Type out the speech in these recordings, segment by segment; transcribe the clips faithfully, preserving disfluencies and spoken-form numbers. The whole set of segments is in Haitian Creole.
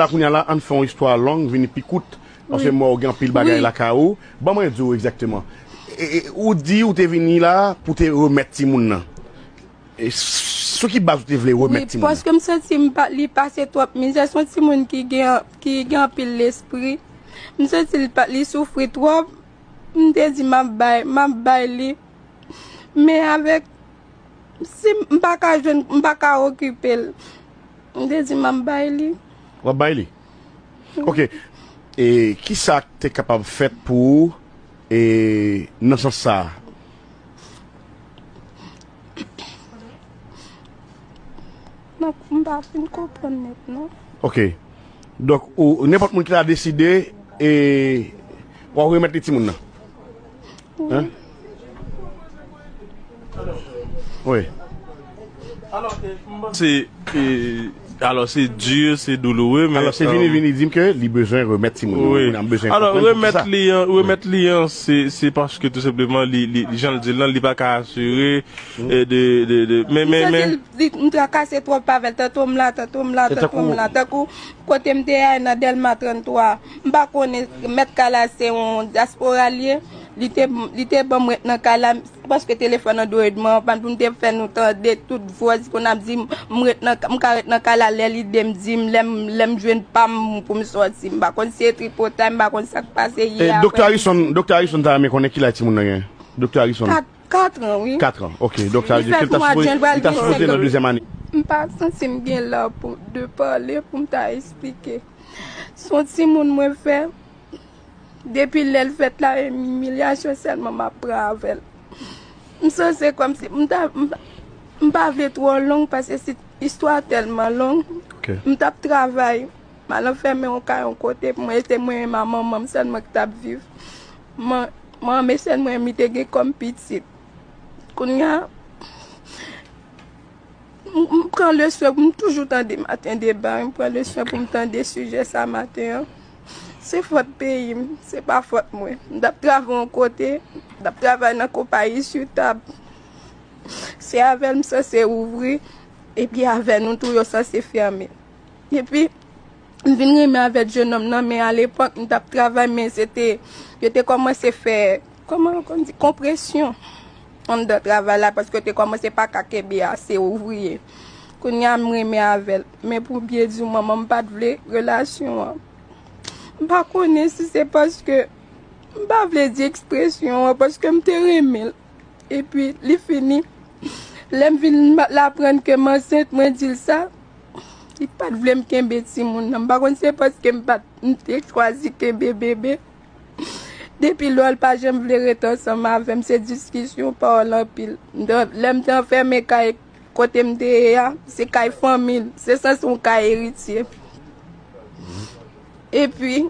La kounye a la, ann fè yon istwa long vini pi kout, paske m wè w gen anpil bagay lakay ou. Ban mwen di w egzakteman. E, e, ou di ou te vini la pou te remèt timoun nan. E sou ki baz ou te vle remèt timoun nan? Paske m santi m pa, li pase twòp mizè. Se yon timoun ki gen, ki gen anpil lespri. M santi li pa, li soufri twòp. M te di m ap bay, m ap bay li. Men avèk, si m pa ka jwenn, m pa ka okipe l. M te di m ap bay li. W ap bay li? Ok. E kisa k te kapab fèt pou ou, e, nan sans sa a? Non, m pa fin konprann nèt, non. Ok. Donk, ou, nenpòt moun ki ta deside, e, w ap remèt li timoun nan? Wi. Hein? Wi. Alò, e, m panse, e, alò, se di, se douloure, men, alò, se vini, euh, vini di m ke li bezwen remèt timoun nan. Wi. Mwen, m bezwen konprann pou kisa. Alò, remèt li an, remèt li an, se, se paske tou senpleman, li, li, jan l di l lan, li pa ka asire, e, de, de, de, men, men, men. M santi l, li, m trakase twòp avè l, tanto m la, tanto m la, tanto m la, tankou kote m te ye a nan Dèlma trannntwa. M pa konnen, mèt kay la se yon dyaspora l ye. Li te, li te ban m ret nan kay la, paske telefòn Android mwen an pa t pou m te fè nou tande tout vwòs konn ap di m, m ret nan, m ka ret nan kay la lè lide m di m, lè m, lè m jwenn pa m pou m sòti. M pa konn si se tripotay, m pa konn sa k pase yè. E, Doktè Harrison, Doktè Harrison ta renmen konnen ki laj timoun nan gen. Doktè Harrison. Kat, kat an, wi. Kat an, ok. Doktè Harrison, ke l ta sipoze, li ta sipoze nan dezyèm ane. M pa santi m gen lè pou, de pale, pou m ta esplike. Se yon timoun mwen fè. Depi lè l fèt la, imilyasyon sèlman m ap pran avè l. M sanse kòmsi m ta, m, m pa vle twò long, paske si istwa tèlman long, ok, m t ap travay, m al anfèmen yon kay yon kote pou mwen, e se mwen menm ak manman m sèlman ki t ap viv. Man, manman sè mwen, li te gen kòm pitit. Kounye a, M, m pran leswen pou m toujou tande Maten Deba, m pran leswen pou m tande sijè sa maten an. Se fòt peyi m, se pa fòt mwen. M t ap travay yon kote, m t ap travay nan konpayi Sutab. Se avè l m sanse ouvri, epi avè nou tou yo sanse fèmen. Epi, m vin renmen avèk jennonm nan, men alepòk, m t ap travay, men se te, yo te kòmanse fè, kòman yo konn di, konpresyon anndan travay la, paske yo te kòmanse pa ka kenbe ase ouvriye. Kounye a, m renmen avè l. Men pou byen di w, manman m pa t vle relasyon an. M pa konnen si se paske m pa vle di ekspresyon an, paske m te renmen l. Epi, li fini. Lè m vin ma-, l aprann ke m ansent, mwen di l sa. Li pa t vle m kenbe timoun nan. M pa konn se paske m pa t, m te chwazi kenbe bebe. Depi lò, l pa janm vle ret ansanm avè m. Se diskisyon, pawòl anpil. Lè m te anfèmen kay kote m te ye a, se kay fanmi l. Se sanse yon kay eritye. Epi,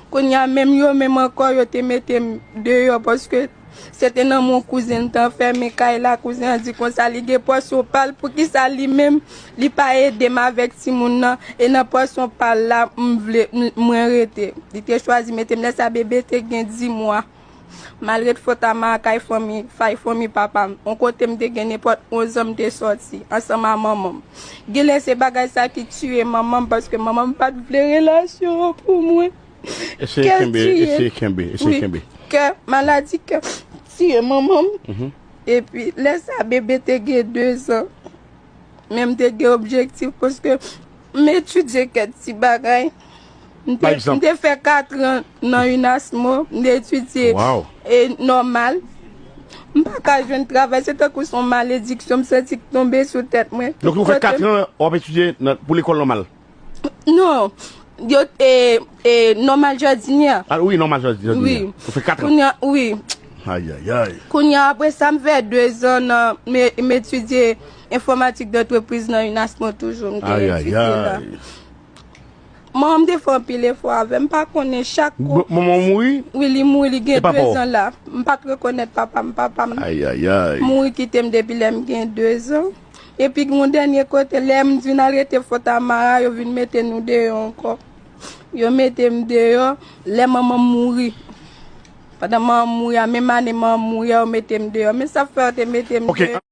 kounye a, menm yo menm ankò, yo te mete m deyò paske se te nan men yon kouzen m te anfèmen kay la. Kouzen an di konsa, li gen pòsyon pa l, poukisa li menm, li pa ede m avèk timoun nan, e nan pòsyon pa l la, m vle, m, mwen rete. Li te chwazi mete m, lè sa bebe te gen dis mwa. M al ret Fòtama kay fanmi, kay fanmi papa m. Yon kote m te gen nenpòt onz an m te sòti, ansanm a manman m. Genlè se bagay sa ki tiye manman m, paske manman m pa t vle relasyon an pou mwen. Eseye kenbe, eseye kenbe, eseye kenbe. Wi, kè, maladi kè tiye manman m. Mhm. Epi, lè sa, bebe te gen de zan. Men m te gen objektif paske m etidye kèk ti bagay. M te, m te fè katran nan UNASMO, m te etidye, e, nòmal. M pa ka jwenn travay, se tankou se yon malediksyon m santi k tonbe sou tèt mwen. Donk, ou fè katran w ap etidye nan, pou lekòl nòmal? Non. Yo, e, e, nòmal jòdinyè. Ah, wi, nòmal jòdinyè. Wi. Ou fè katran. Kounye a, wi. Ayayay. Kounye a, apre sa, m fè de zan nan, m, m etidye enfòmatik dantrepriz nan UNASMO toujou. M te etidye la. Manman m te fè anpil efò avè m. M pa konnen chak kou. Manman w mouri? Wi, li mouri, li gen de zan la. M pa t rekonèt papa m. Papa m mouri kite m depi lè m gen de zan. Epi gen yon dènye kote, lè m vin al rete Fòtama a, yo vin mete nou deyò ankò. Yo mete m deyò lè manman m mouri. Pandan manman m mouri a, menm ane manman m mouri a, yo mete m deyò. Men sa k fè yo te mete m deyò.